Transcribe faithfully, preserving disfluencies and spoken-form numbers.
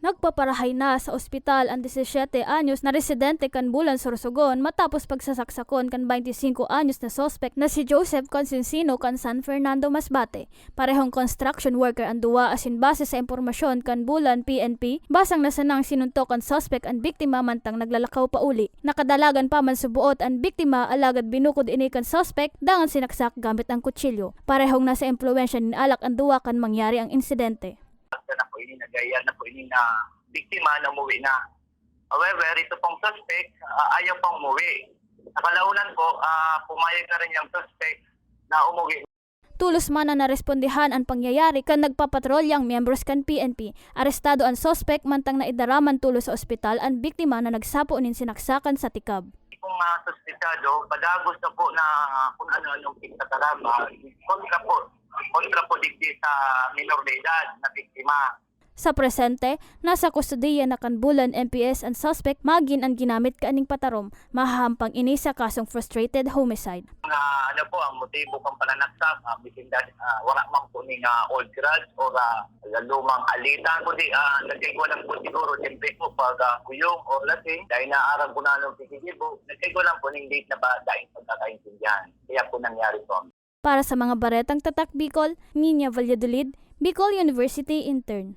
Nagpaparahay na sa ospital an disisete anyos na residente kan Bulan, Sorsogon, matapos pagsasaksakon kan baynte singko anyos na suspek na si Joseph Concencino kan San Fernando, Masbate. Parehong construction worker an duwa asin base sa impormasyon kan Bulan P N P, basang na sanang sinuntok kan suspek an biktima mantang naglalakaw pauli. Nakadalagan pa man sa buot an biktima, alagad binukod ini kan suspek dangan sinaksak gamit an kutsilyo. Parehong nasa impluwensya nin alak an duwa kan mangyari ang insidente. Basta na po ini, nagayar na po ini na biktima na umuwi na. However, ito pong suspect, ah, ayaw pang umuwi. Sa kalaunan po, ah, pumayag na rin yung suspect na umuwi. Tolos man na narespondihan an pangyayari kan nagpapatrolya ang miyembros kan P N P. Arestado an suspek mantang naidaraman tolos sa ospital an biktima na nagsapo nin sinaksakan sa tikab. Kung, ah, suspetsado, padagos na po na kung ano-anong pagkakarama kontra po, kontra po digdi sa minor de edad na biktima. Sa presente, nasa kustodiya na kan Bulan M P S an suspek, magin an ginamit kaning patarom, mahahampang ini sa kasong frustrated homicide. Nga ano po ang motibo kan pananaksak, ah, bisin dahil, ah, wala man po ning, ah, old grudge or, ah, lumang alitan, kundi, ah, nagkaigwa lang po siguro, siyempre po, pag, ah, kuyog or lasing, dahil naaram ko na anong pigigibo, nagkaigwa lang po ning date na ba, dahil pagkakaintindihan. Kaya po nangyari po. Para sa mga baretang Tatak Bicol, Nina Valladolid, Bicol University Intern.